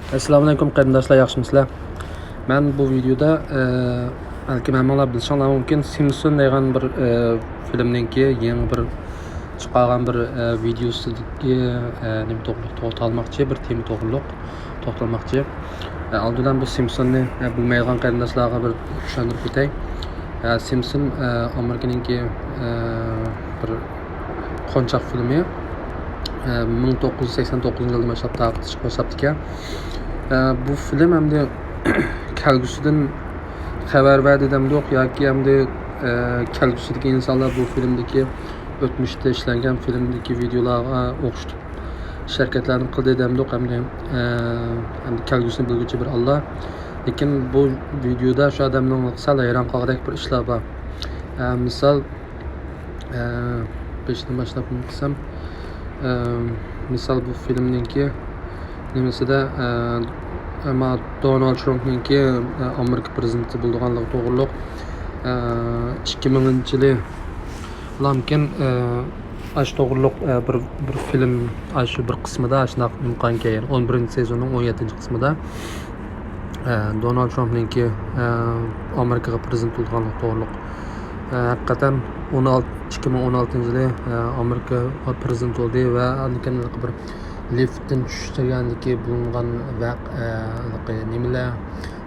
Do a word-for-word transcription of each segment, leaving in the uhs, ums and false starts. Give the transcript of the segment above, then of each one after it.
ئەسسالامۇئەلەيكۇم قېرىنداشلار، ياخشىمۇسىلەر؟ مەن بۇ ۋىدېودا، ئە، بەلكىم ھەممىڭلار بىلىشىڭلار مۇمكىن، سىمپسون دېگەن بىر، ئە، فىلىمنىڭكى يېڭى بىر چىقارغان بىر، ئە، ۋىدېوسىدىكى، ئە، نېمە توغرىلىق توختالماقچى، بىر تېما توغرىلىق توختالماقچى. ئە، ئالدى بىلەن بۇ سىمپسوننى، ئە، بىلمەيدىغان قېرىنداشلارغا بىر چۈشەندۈرۈپ ئۆتەي. ئە، سىمپسون، ئە، ئامېرىكىنىڭكى، ئە، بىر قونچاق فىلىمى. ئە، مىڭ توققۇز يۈز سەكسەن توققۇزىنچى يىلدىن باشلاپ تارقىتىش باشلاپتىكەن. ئە، بۇ فىلىم ئەمدى كەلگۈسىدىن خەۋەر بەردى دەمدۇق ياكى ئەمدى، ئە، كەلگۈسىدىكى ئىنسانلار بۇ فىلىمدىكى ئۆتمۈشتە ئىشلەنگەن فىلىمدىكى ۋىدېئولارغا ئوخشىتىپ ئىش ھەرىكەتلەرنى قىلدى دەمدۇق ئەمدى، ئە، ئەمدى كەلگۈسىنى بىلگۈچى بىر ئاللا. لېكىن بۇ ۋىدېئودا شۇ ئادەمنىڭ سەل ھەيران قالغۇدەك بىر ئىشلار بار. ئە، مىسال، ئە، بېشىدىن باشلاپ نېمە قىلسام، ئە، مىسال بۇ فىلىمنىڭكى نېمىسىدە، ئە، ئەمما دونالد ترامپنىڭكى، ئە، ئامېرىكا پرېزىدېنتى بولىدىغانلىقى توغرۇلۇق، ئە، ئىككى مىڭىنچى يىلى لامكىن، ئە، ئاشۇ توغرۇلۇق، ئە، بىر، بىر فىلىم، ئاشۇ بىر قىسمىدا ئاشۇنداق نېمە قىلغانىكەن، ئون بىرىنچى سېزوننىڭ ئون يەتتىنچى قىسمىدا، ئە، دونالد ترامپنىڭكى، ئە، ئامېرىكىغا پرېزىدېنت بولىدىغانلىقى توغرۇلۇق. ئە، ھەقىقەتەن ئون ئالتە، ئىككى مىڭ ئون ئالتىنچى يىلى، ئە، ئامېرىكىغا پرېزىدېنت بولدى ۋە ئاندىن كېيىن بىر لىفتتىن چۈشۈپ كەلگەندىكى بولۇنغان ۋەق-، ئە، ھېلىقى نېمىلەر،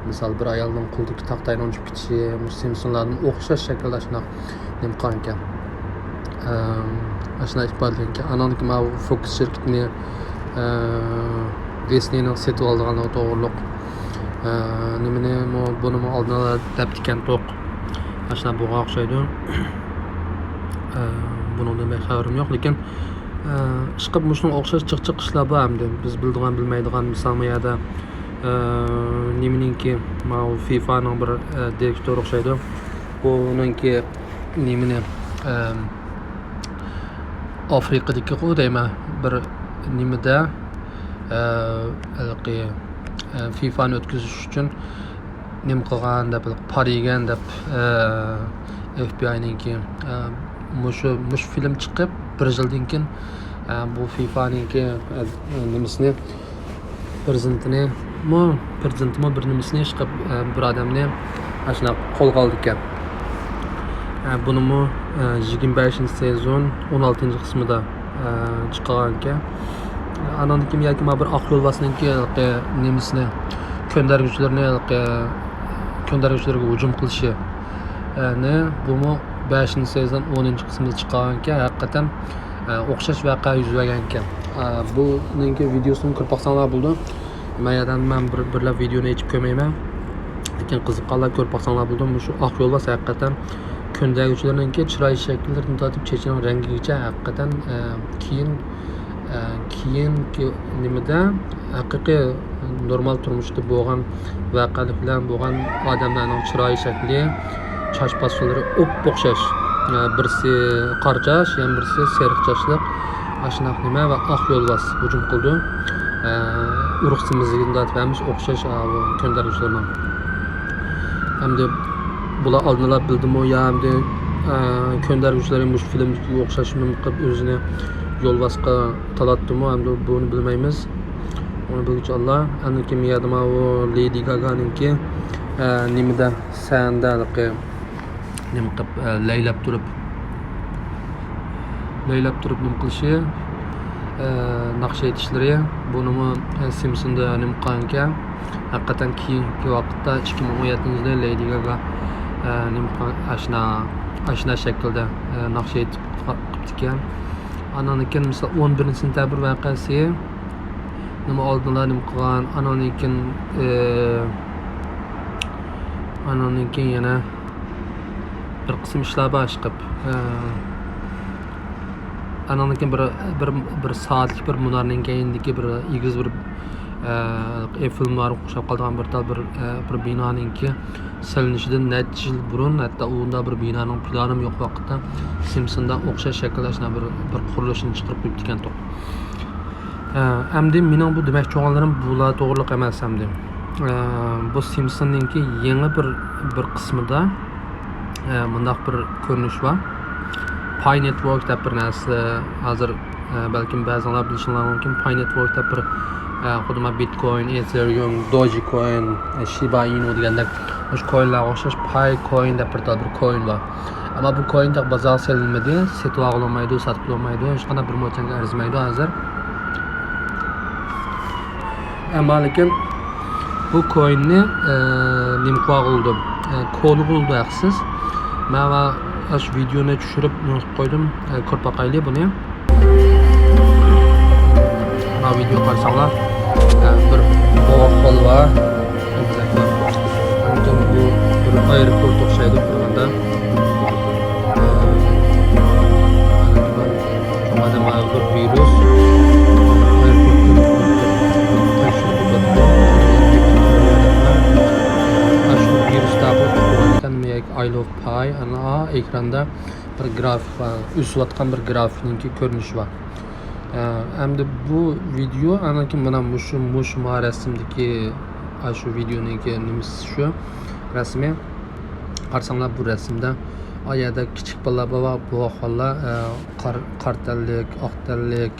مىسال، بىر ئايالنىڭ قولىدىكى تاختاينىڭ چۈشۈپ كېتىشى، مۇشۇ سىمپسونلاردىن ئوخشاش شەكىلدە ئاشۇنداق نېمە قىلغانىكەن. ئەم، ئاشۇنداق ئىپادىلىگەنكەن. ئاناندىن كېيىن ماۋۇ فوكس شىركىتىنى، ئە، دىسنېينىڭ سېتىۋالىدىغانلىقى توغرۇلۇق، ئە، نېمىنىمۇ، بۇنىمۇ ئالدىن ئالا دەپتىكەنتۇق. ئاشۇنداق بولغان ئوخشايدۇ. ئە، بۇنىڭدىن بەك خەۋىرىم يوق، لېكىن، ئە، ئىشقىلىپ مۇشۇنىڭغا ئوخشاش جىق جىق ئىشلار بار ئەمدى. بىز بىلىدىغان، بىلمەيدىغان، مىسال، ما يەردە، ئە، نېمىنىڭكى، ماۋۇ فىفانىڭ بىر، ئە، دىرېكتورى ئوخشايدۇ. بۇنىڭكى نېمىنى، ئە، ئافرىقىدىكىغۇ دەيمەن، بىر نېمىدە، ئە، ھېلىقى، ئە، فىفانى ئۆتكۈزۈش ئۈچۈن نېمە قىلغان دەپ، پارا يېگەن دەپ، ئە، ئېف بى ئاينىڭكى، ئە، مۇشۇ، مۇشۇ فىلىم چىقىپ بىر يىلدىن كېيىن، ئە، بۇ فىفانىڭكى، ئە، نېمىسىنى، پىرېزىدېنتىنىمۇ، پىرېزىدېنتىمۇ بىر نېمىسىنى ئىشقىلىپ، ئە، بىر ئادەمنى ئاشۇنداق قولغا ئالىدىكەن. ئە، بۇنىمۇ، ئە، يىگىرمە بەشىنچى سېزون ئون ئالتىنچى قىسمىدا، ئە، چىقارغانىكەن. ئاناندىن كېيىن ياكى مانا بىر ئاق يولۋاسنىڭكى ھېلىقى نېمىسىنى، كۆندەرگۈچىلىرىنى ھېلىقى كۆندەرگۈچىلەرگە ھۇجۇم قىلىشى، ئە، نى، بۇمۇ بەشىنچى سېزون ئونىنچى قىسمىدا چىقارغانىكەن. ھەقىقەتەن، ئە، ئوخشاش ۋەقە يۈز بەرگەنىكەن. ئە، بۇنىڭكى ۋىدېيوسىنى كۆرۈپ باقساڭلار بولىدۇ. مەن يەردىن مەن بىر، بىرلا ۋىدېيونى ئېچىپ كۆرمەيمەن. لېكىن قىزىققانلار كۆرۈپ باقساڭلار بولىدۇ. مۇشۇ ئاق يولۋاس ھەقىقەتەن كۆندەرگۈچىلەرنىڭكى چىراي شەكىللىرىدىن تارتىپ چېچىنىڭ رەڭگىگىچە ھەقىقەتەن، ئە، كېيىن، ئە، كېيىنكى نېمىدە ھەقىقىي نورمال تۇرمۇشتا بولغان ۋەقەلىك بىلەن بولغان ئادەملەرنىڭ چىراي شەكلى، چاچ پاسونلىرى ئوپئوخشاش. ئە، بىرسى قارا چاچ، يەنە بىرسى سېرىق چاچلىق. ئاشۇنداق نېمە ۋە ئاق يولۋاس ھۇجۇم قىلىدۇ. ئە، ئۇرۇق سىمىزلىكىدىن تارتىپ ھەممىسى ئوخشاش، ئا، بۇ كۆندەرگۈچىلەرنىڭ. ئەمدى بۇلار ئالدىنلا بىلدىمۇ يا ئەمدى، ئە، كۆندەرگۈچىلەر مۇشۇ فىلىمدىكىگە ئوخشاشمۇ قىلىپ ئۆزىنى يولۋاسقا تالاتتىمۇ، ئەمدى بۇنى بىلمەيمىز. ئۇنى بىلگۈچى ئاللا. ئەمدى كېيىن يەردە ماۋۇ لېدى گاگانىڭكى، ئە، نېمىدە، سەھنىدە ھېلىقى نېمە قىلىپ، ئە، لەيلەپ تۇرۇپ، لەيلەپ تۇرۇپ نېمە قىلىشى، ئە، ناخشا ئېيتىشلىرى، بۇنىمۇ، ئە، سىمپسوندا نېمە قىلغانىكەن. ھەقىقەتەن كېيىنكى ۋاقىتتا ئىككى مىڭ ئون يەتتىنچى يىلى لېدى گاگا، ئە، نېمە قىلغان، ئاشنا، ئاشنا شەكىلدە، ئە، ناخشا ئېيتىپ قىپتىكەن. ئانان كېيىن مىسال ئون بىرىنچى سېنتەبىر ۋەقەسى نېمە ئالدىنلا نېمە قىلغان، ئانان كېيىن، ئە، ئانان كېيىن يەنە بىر قىسىم ئىشلار بار ئىشقىلىپ. ئاناندىن كېيىن بىر، بىر، بىر سائەتلىك بىر مۇنارنىڭ كەينىدىكى بىر ئېگىز بىر، ئە، ئېفېل مۇنارىغا ئوخشاپ قالىدىغان بىر تال بىر، ئە، بىر بىنانىڭكى سېلىنىشىدىن نەچچە يىل بۇرۇن، ھەتتا ئۇندا بىر بىنانىڭ پىلانىمۇ يوق ۋاقىتتا سىمپسوندا ئوخشاش شەكىلدە شۇنداق بىر، بىر قۇرۇلۇشنى چىقىرىپ قويۇپتىكەنتۇق. ئە، ئەمدى مېنىڭ بۇ دېمەكچى بولغانلىرىم بۇلار توغرىلىق ئەمەس ئەمدى. ئە، بۇ سىمپسوننىڭكى يېڭى بىر، بىر قىسمىدا، ئە، مۇنداق بىر كۆرۈنۈش بار. پاي نېتۋورك دەپ بىر نەرسە، ھازىر، ئە، بەلكىم بەزىڭلار بىلىشىڭلار مۇمكىن. پاي نېتۋورك دەپ بىر ئە، خۇددى مانا بىتكوين، ئېتېرىيۇم، دوجىكوين، ئە، شىبا ئىنۇ دېگەندەك مۇشۇ كوينلارغا ئوخشاش پاي كوين دەپ بىر تال بىر كوين بار. ئەمما بۇ كوين تېخى بازارغا سېلىنمىدى، سېتىۋالغىلى بولمايدۇ، ساتقىلى بولمايدۇ، ھېچقانداق بىر موچەنگە ئەرزىمەيدۇ ھازىر. ئەمما لېكىن بۇ كويننى، ئە، نېمە قىلغىلى بولىدۇ؟ ئە، كونىغىلى بولىدۇ ھەقسىز. مەن ئاشۇ ۋىدېونى چۈشۈرۈپ نېمە قىلىپ قويدۇم، ئە، كۆرۈپ باقايلى بۇنى. مانا ۋىدېو قارىساڭلار، ئە، بىر بوۋاق بالا بار. ئەمدى بۇ بىر ئايروپورت ئوخشايدۇ قارىغاندا. شۇڭا دېمەك بىر ۋىرۇس ئايروپورتتىن تەكشۈرۈپ ئۆتۈپتۇ. ئاشۇ ۋىرۇس تاقىلىپ تۇرغان ئىكەن، ياكى I love Pi، ئانا ئېكراندا بىر گرافىك بار، ئۆسۈۋاتقان بىر گرافىكنىڭكى كۆرۈنۈشى بار. ئە، ئەمدى بۇ ۋىدېو، ئاندىن كېيىن مانا مۇشۇ، مۇشۇ ما رەسىمدىكى، ئاشۇ ۋىدېونىڭكى نېمىسى شۇ رەسىمى. قارىساڭلار بۇ رەسىمدە، ئا يەردە كىچىك بالىلار بار، بوۋاق بالىلار، ئە، قار-، قارا تەنلىك، ئاق تەنلىك،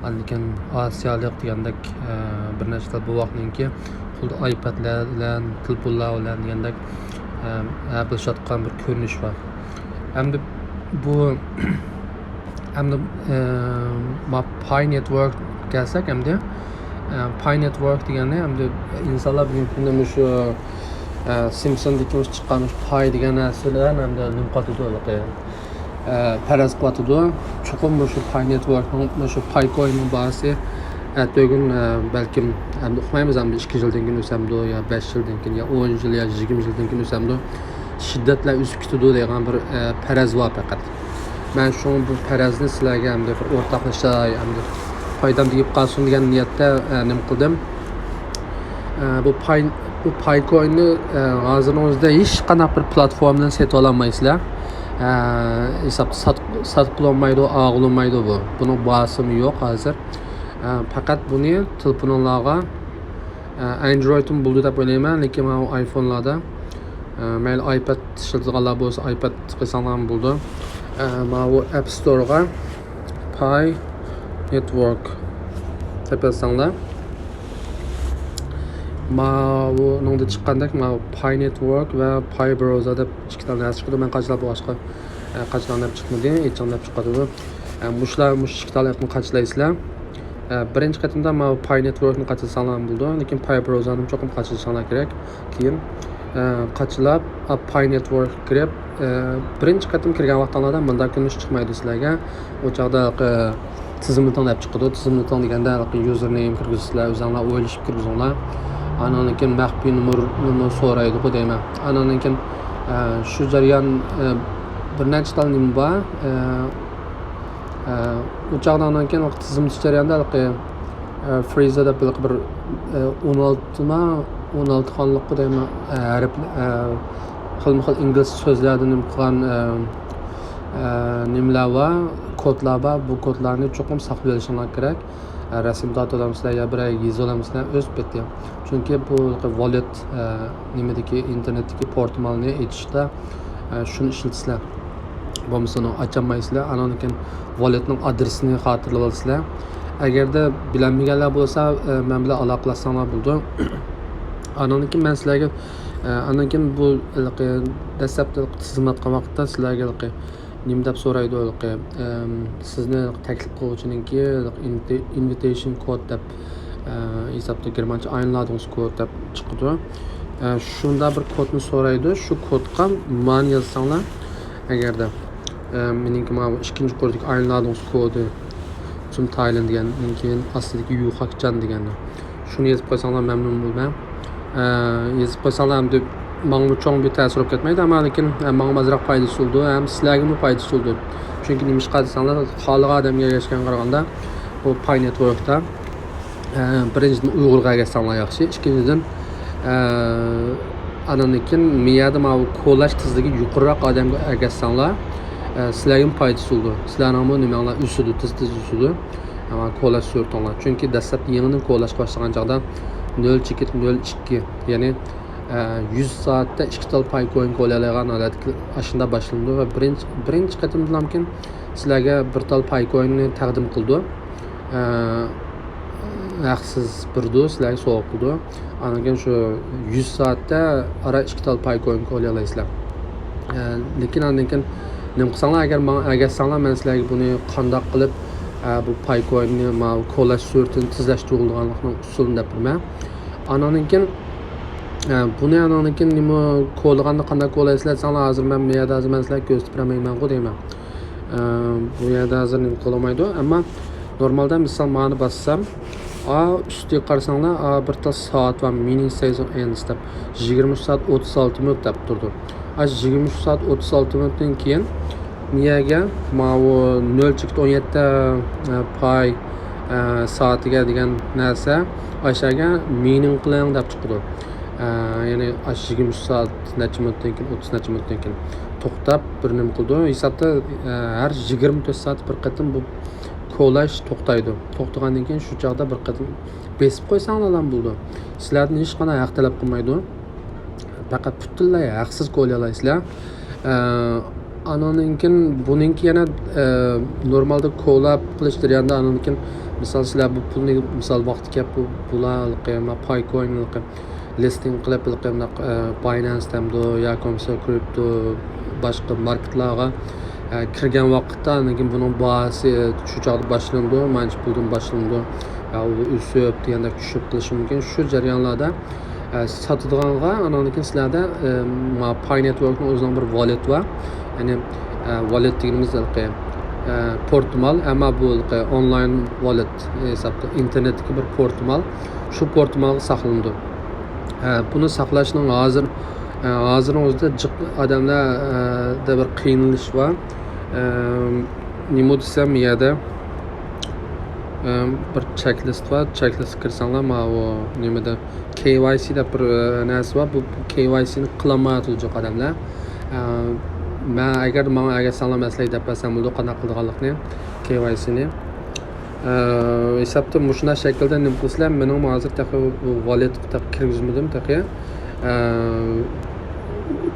ئاندىن كېيىن ئاسىيالىق دېگەندەك، ئە، بىر نەچچە تال بوۋاقنىڭكى قولىدا ئايپەدلەر بىلەن، تېلېفونلار بىلەن دېگەندەك، ئە، ھەپىلىشىۋاتقان بىر كۆرۈنۈش بار. ئەمدى بۇ، ئەمدى، ئە، ما پاي نېتۋورك كەلسەك ئەمدى، ئە، پاي نېتۋورك دېگەننى ئەمدى ئىنسانلار بۈگۈنكى كۈندە مۇشۇ، ئە، سىمپسوندىكى مۇشۇ چىققان مۇشۇ پاي دېگەن نەرسە بىلەن ئەمدى نېمە قىلىۋاتىدۇ ھېلىقى، ئە، پەرەز قىلىۋاتىدۇ. چوقۇم مۇشۇ پاي نېتۋوركنىڭ، مۇشۇ پاي كويننىڭ باھاسى ئەتىگۈن، ئە، بەلكىم، ئەمدى ئۇقمايمىز، ئەمدى ئىككى يىلدىن كېيىن ئۆسەمدۇ يا بەش يىلدىن كېيىن يا ئون يىل يا يىگىرمە يىلدىن كېيىن ئۆسەمدۇ، شىددەت بىلەن ئۆسۈپ كېتىدۇ دەيدىغان بىر، ئە، پەرەز بار پەقەت. مەن شۇڭا بۇ پەرەزنى سىلەرگە ئەمدى بىر ئورتاقلىشاي، ئەمدى پايدام تېگىپ قالسۇن دېگەن نىيەتتە، ئە، نېمە قىلدىم. ئە، بۇ پاي، بۇ پاي كويننى، ئە، ھازىرنىڭ ئۆزىدە ھېچقانداق بىر پلاتفورمىدىن سېتىۋالالمايسىلەر. ئە، ھېسابتا سات-، ساتقىلى بولمايدۇ، ئالغىلى بولمايدۇ بۇ. بۇنىڭ باھاسىمۇ يوق ھازىر. ئە، پەقەت بۇنى تېلېفونۇڭلارغا، ئە، ئەندرويدمۇ بولىدۇ دەپ ئويلايمەن، لېكىن ماۋۇ ئايفونلاردا، ئە، مەيلى ئايپەد ئىشلىتىدىغانلار بولسا ئايپەد قىلساڭلارمۇ بولىدۇ. ئە، ماۋۇ ئەپ ستورغا پاي نېتۋورك دەپ يازساڭلار، ماۋۇنىڭدا چىققاندەك ماۋۇ پاي نېتۋورك ۋە پاي براۋزېر دەپ ئىككى تال نەرسە چىقىدۇ. مەن قاچىلاپ بولغاچقا، ئە، قاچىلاڭ دەپ چىقمىدى، ئېچىڭ دەپ چىقىۋاتىدۇ. ئە، مۇشۇلار، مۇشۇ ئىككى تال ئەپنى قاچىلايسىلەر. ئە، بىرىنچى قېتىمدا ماۋۇ پاي نېتۋوركنى قاچىلىساڭلار بولىدۇ. لېكىن پاي براۋزېرنى چوقۇم قاچىلىشىڭلار كېرەك. كېيىن، ئە، قاچىلاپ، ئا، پاي نېتۋوركقا كىرىپ، ئە، بىرىنچى قېتىم كىرگەن ۋاقتىڭلاردا مۇنداق كۆرۈنۈش چىقمايدۇ سىلەرگە. ئۇ چاغدا، ئە، تىزىملىتىڭ دەپ چىقىدۇ. تىزىملىتىڭ دېگەندە، ھېلىقى يۇزېرنېيم كىرگۈزىسىلەر، ئۆزۈڭلار ئويلىشىپ كىرگۈزۈڭلار. ئانىڭدىن كېيىن مەخپىي نومۇرنىمۇ سورايدىغۇ دەيمەن. ئانىڭدىن كېيىن، ئە، شۇ جەريان، ئە، بىر نەچچە تال نېمە بار. ئە، ئە، ئۇ چاغدا ئانىڭدىن كېيىن تىزىملىتىش جەريانىدا ھېلىقى، ئە، فرېزا دەپ ھېلىقى بىر، ئە، ئون ئالتىما، ئون ئالتە خانلىققا دەيمەن، ئە، ھەرپ، ئە، خىلمۇ خىل ئىنگلىز سۆزلەردىن نېمە قىلغان، ئە، ئە، نېمىلەر بار، كودلار بار. بۇ كودلارنى چوقۇم ساقلىۋېلىشىڭلار كېرەك. ئە، رەسىم تارتىۋالامسىلەر يا بىرەر يېزىۋالامسىلەر ئۆز پېتى. چۈنكى بۇ ۋاليۇت، ئە، نېمىدىكى، ئىنتېرنېتتىكى پورتمالنى ئېچىشتا، ئە، شۇنى ئىشلىتىسىلەر. بولمىسا ئۇنى ئاچالمايسىلەر. ئانىڭدىن كېيىن ۋاليۇتنىڭ ئادرېسىنى خاتىرىلەپ ئالىسىلەر. ئەگەردە بىلەلمىگەنلەر بولسا، ئە، مەن بىلەن ئالاقىلەشسەڭلار بولىدۇ. ئانىڭدىن كېيىن مەن سىلەرگە، ئە، ئاندىن كېيىن بۇ ھېلىقى دەسلەپتە تىزىملاتقان ۋاقىتتا سىلەرگە ھېلىقى نېمە دەپ سورايدۇ ھېلىقى، ئەم، سىزنى تەكلىپ قىلغۇچىنىڭكى ھېلىقى ئىنتى-، ئىنۋىتېيشن كود دەپ، ئە، ھېسابتا گېرمانچە ئاينلادۇڭس كود دەپ چىقىدۇ. ئە، شۇنداق بىر كودنى سورايدۇ. شۇ كودقا مانى يازساڭلار، ئەگەردە، ئە، مېنىڭكى ماۋۇ ئىككىنچى قۇردىكى ئاينلادۇڭس كودى، چۈن تايلەن دېگەن، كېيىن ئاستىدىكى يۇخاكچان دېگەننى. شۇنى يېزىپ قويساڭلار مەمنۇن بولىمەن. ئە، يېزىپ قويساڭلار ئەمدى ماڭىمۇ چوڭ بىر تەسىر بولۇپ كەتمەيدۇ، ئەمما لېكىن، ئە، ماڭىمۇ ئازراق پايدىسى بولىدۇ ھەم سىلەرگىمۇ پايدىسى بولىدۇ. چۈنكى نېمىشقا دېسەڭلار، خالىغان ئادەمگە ئەگەشكەنگە قارىغاندا بۇ پاي نېتۋوركتا، ئە، بىرىنچىدىن ئۇيغۇرغا ئەگەشسەڭلار ياخشى، ئىككىنچىدىن، ئە، ئانىڭدىن كېيىن مىيەدە ماۋۇ كولاش تېزلىكى يۇقىرىراق ئادەمگە ئەگەشسەڭلار، ئە، سىلەرگىمۇ پايدىسى بولىدۇ، سىلەرنىڭمۇ نېمەڭلار ئۆسىدۇ، تېز تېز ئۆسىدۇ. ئەمما كولاش سۈرئىتىڭلار. چۈنكى دەسلەپ يېڭىدىن كولاشقا باشلىغان چاغدا نۆل چېكىت نۆل ئىككى، يەنى، ئە، يۈز سائەتتە ئىككى تال پاي كوين كولايدىغان ھالەتتە ئاشۇنداق باشلىنىدۇ ۋە بىرىنچى، بىرىنچى قېتىمدىلامكىن سىلەرگە بىر تال پاي كويننى تەقدىم قىلىدۇ. ئە، ھەقسىز بېرىدۇ، سىلەرگە سوۋغا قىلىدۇ. ئاندىن كېيىن شۇ يۈز سائەتتە ئارا ئىككى تال پايكوين كولايالايسىلەر. ئە، لېكىن ئاندىن كېيىن نېمە قىلساڭلار، ئەگەر ماڭا ئەگەشسەڭلار، مەن سىلەرگە بۇنى قانداق قىلىپ، ئە، بۇ پايكويننى، ماۋۇ كولاش سۈرئىتىنى تېزلەشتۈرۈلىدىغانلىقىنىڭ ئۇسۇلىنى دەپ بېرىمەن. ئاندىن كېيىن، ئە، بۇنى ئاندىن كېيىن نېمە كولىغاندا قانداق كولايسىلەر دېسەڭلار، ھازىر مەن بۇ يەردە ھازىر مەن سىلەرگە كۆرسىتىپ بېرەلمەيمەنغۇ دەيمەن. ئە، بۇ يەردە ھازىر نېمە قىلالمايدۇ، ئەمما نورمالدا مىسال مانى باسسام، ئا، ئۈستىگە قارىساڭلار، ئا، بىر تال سائەت بار، مىنىڭ سېزون ئېندس دەپ، يىگىرمە ئۈچ سائەت ئوتتۇز ئالتە مىنۇت دەپ تۇرىدۇ. ئا، يىگىرمە ئۈچ سائەت ئوتتۇز ئالتە مىنۇتتىن كېيىن نىيەگە ماۋۇ نۆل چېكىت ئون يەتتە، ئە، پاي، ئە، سائىتىگە دېگەن نەرسە، ئاشەگە مىنىڭ قىلىڭ دەپ چىقىدۇ. ئە، يەنى ئاش يىگىرمە ئۈچ سائەت نەچچە مىنۇتتىن كېيىن، ئوتتۇز نەچچە مىنۇتتىن كېيىن توختاپ، بىر نېمە قىلىدۇ. ھېسابتا، ئە، ھەر يىگىرمە تۆت سائەت بىر قېتىم بۇ كولاش توختايدۇ. توختىغاندىن كېيىن شۇ چاغدا بىر قېتىم بېسىپ قويساڭلارلا بولىدۇ. سىلەردىن ھېچقانداق ھەق تەلەپ قىلمايدۇ. پەقەت پۈتۈنلەي ھەقسىز كولايالايسىلەر. ئە، ئانىڭدىن كېيىن بۇنىڭكى يەنە، ئە، نورمالدا كولاپ قىلىش جەريانىدا ئانىڭدىن كېيىن مىسال سىلەر بۇ پۇلنى مىسال ۋاقتى كەپ بۇ، بۇلار ھېلىقى ما پايكوين ھېلىقى لىستىنگ قىلىپ ھېلىقى مۇنداق، ئە، باينانس دەمدۇ ياكى بولمىسا كرىپتو باشقا ماركېتلارغا، ئە، كىرگەن ۋاقىتتا ئاندىن كېيىن بۇنىڭ باھاسى شۇ چاغدا باشلىنىدۇ، مانچە پۇلدىن باشلىنىدۇ. ئە، ئۇ ئۆسۈپ دېگەندەك چۈشۈپ قېلىشى مۇمكىن. شۇ جەريانلاردا، ئە، ساتىدىغانغا ئانىڭدىن كېيىن سىلەردە، ئە، ما پاي نېتۋوركنىڭ ئۆزىنىڭ بىر ۋاليۇت بار. يەنى، ئە، ۋاليۇت دېگىنىمىز ھېلىقى، ئە، پورتمال، ئەمما بۇ ھېلىقى ئونلاين ۋاليۇت ھېسابتا ئىنتېرنېتتىكى بىر پورتمال. شۇ پورتمالغا ساقلىنىدۇ. ئە، بۇنى ساقلاشنىڭ ھازىر، ئە، ھازىرنىڭ ئۆزىدە جىق ئادەملەردە بىر قىينىلىش بار. ئە، نېمە دېسەم، يەردە، ئە، بىر چېكلىست بار. چېكلىستقا كىرسەڭلار، ماۋۇ نېمىدە كېۋايسى دەپ بىر، ئە، نەرسە بار. بۇ، بۇ كېۋايسىنى قىلالمايۋاتىدۇ جىق ئادەملەر. ئە، مەن ئەگەر ماڭا ئەگەر ساڭلار مەسلىھەت دەپ بەرسەم بولىدۇ، قانداق قىلىدىغانلىقىنى، كېۋايسىنى. ئە، ھېسابتا مۇشۇنداق شەكىلدە نېمە قىلىسىلەر؟ مېنىڭ ھازىر تېخى بۇ ۋاليۇتقا تېخى كىرگۈزمىدىم تېخى. ئە،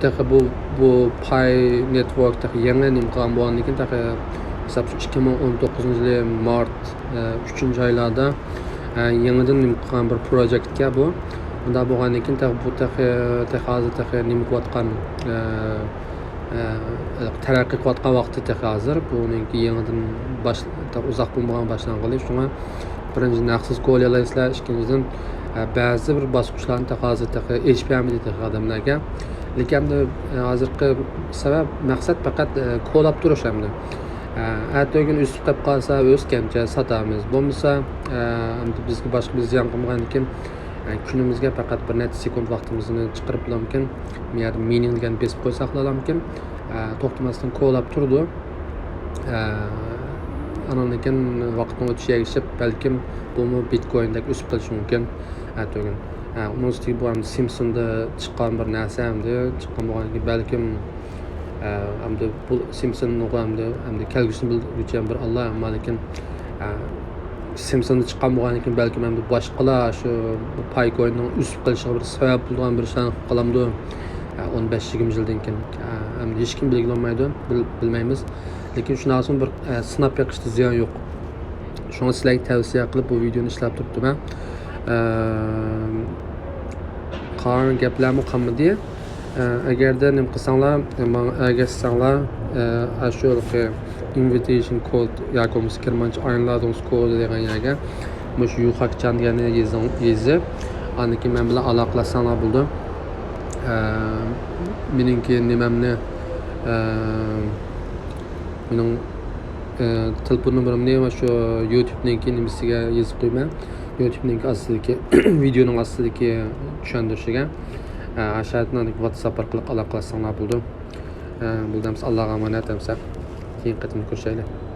تېخى بۇ، بۇ پاي نېتۋورك تېخى يېڭى نېمە قىلغان بولغاندىن كېيىن تېخى ھېسابتا ئىككى مىڭ ئون توققۇزىنچى يىلى مارت، ئە، ئۈچىنچى ئايلاردا، ئە، يېڭىدىن نېمە قىلغان بىر پروجېكتكەن بۇ. بۇنداق بولغاندىن كېيىن تېخى بۇ تېخى، تېخى ھازىر تېخى نېمە قىلىۋاتقان، ئە، ئە، تەرەققىي قىلىۋاتقان ۋاقتى تېخى ھازىر. بۇنىڭكى يېڭىدىن باش-، تېخى ئۇزاق بولمىغان باشلانغىلى. شۇڭا بىرىنچىدىن ھەقسىز كولايالايسىلەر، ئىككىنچىدىن، ئە، بەزى بىر باسقۇچلارنى تېخى ھازىر تېخى ئېچىپ بەرمىدى تېخى ئادەملەرگە. لېكىن ئەمدى، ئە، ھازىرقى سەۋەب، مەقسەت پەقەت، ئە، كولاپ تۇرۇش ئەمدى. ئە، ئەتىگۈن ئۆسۈپ قېلىپ قالسا، ئۆسكەنچە ساتامىز. بولمىسا، ئە، ئەمدى بىزگە باشقا بىر زىيان قىلمىغاندىكىن، ئە، كۈنىمىزگە پەقەت بىر نەچچە سېكۇنت ۋاقتىمىزنى چىقىرىپ بولامكىن، بۇ يەردە مىنىڭ دېگەننى بېسىپ قويساقلا بولامكىن، ئە، توختىماستىن كولاپ تۇرىدۇ. ئە، ئانىڭدىن كېيىن ۋاقىتنىڭ ئۆتۈشىگە ئەگىشىپ، بەلكىم بۇمۇ بىتكويندەك ئۆسۈپ قېلىشى مۇمكىن. ئەتىگۈن. ئە، ئۇنىڭ ئۈستىگە بۇ ئەمدى سىمپسوندا چىققان بىر نەرسە، ئەمدى چىققان بولغاندىن كېيىن بەلكىم، ئە، ئەمدى بۇ سىمپسونغا ئەمدى، ئەمدى كەلگۈسىنى بىلگۈچى بىر ئاللا، ئەمما لېكىن، ئە، سىمپسوندا چىققان بولغاندىن كېيىن بەلكىم ئەمدى باشقىلار شۇ پايكويننىڭ ئۆسۈپ قېلىشىغا بىر سەۋەب بولىدىغان بىر ئىشلارنى قىلىپ قالامدۇ؟ ئە، ئون بەش يىگىرمە يىلدىن كېيىن. ئە، ئەمدى ھېچكىم بىلگىلى بولمايدۇ، بىل-، بىلمەيمىز. لېكىن شۇنداق بىر، ئە، سىناپ بېقىشتا زىيان يوق. شۇڭا سىلەرگە تەۋسىيە قىلىپ بۇ ۋىدېونى ئىشلەپ تۇرۇپتىمەن. ئە، قالغان گەپلەرمۇ قالمىدى. ئە، ئەگەردە نېمە قىلساڭلار، ماڭا ئەگەشسەڭلار، ئە، ئاشۇ ھېلىقى ئىنۋىتېيشن كود ياكى بولمىسا گېرمانچە ئاينلادۇنس كود دېگەن يەرگە مۇشۇ يۇخاكچان دېگەننى يېزىڭ، يېزىپ، ئاندىن كېيىن مەن بىلەن ئالاقىلەشسەڭلار بولىدۇ. ئە، مېنىڭكى نېمەمنى، ئە، مېنىڭ، ئە، تېلېفون نومۇرۇمنى مانا شۇ يۇتۇبنىڭكى نېمىسىگە يېزىپ قويىمەن. يۇتۇبنىڭكى ئاستىدىكى، ۋىدېونىڭ ئاستىدىكى چۈشەندۈرۈشىگە. ئە، ئاشۇ يەردىن ۋاتساپ ئارقىلىق ئالاقىلەشسەڭلار بولىدۇ. ئە، بولدى ئەمسە، ئاللاغا ئامانەت ئەمسە. كېيىنكى قېتىمدا كۆرۈشەيلى.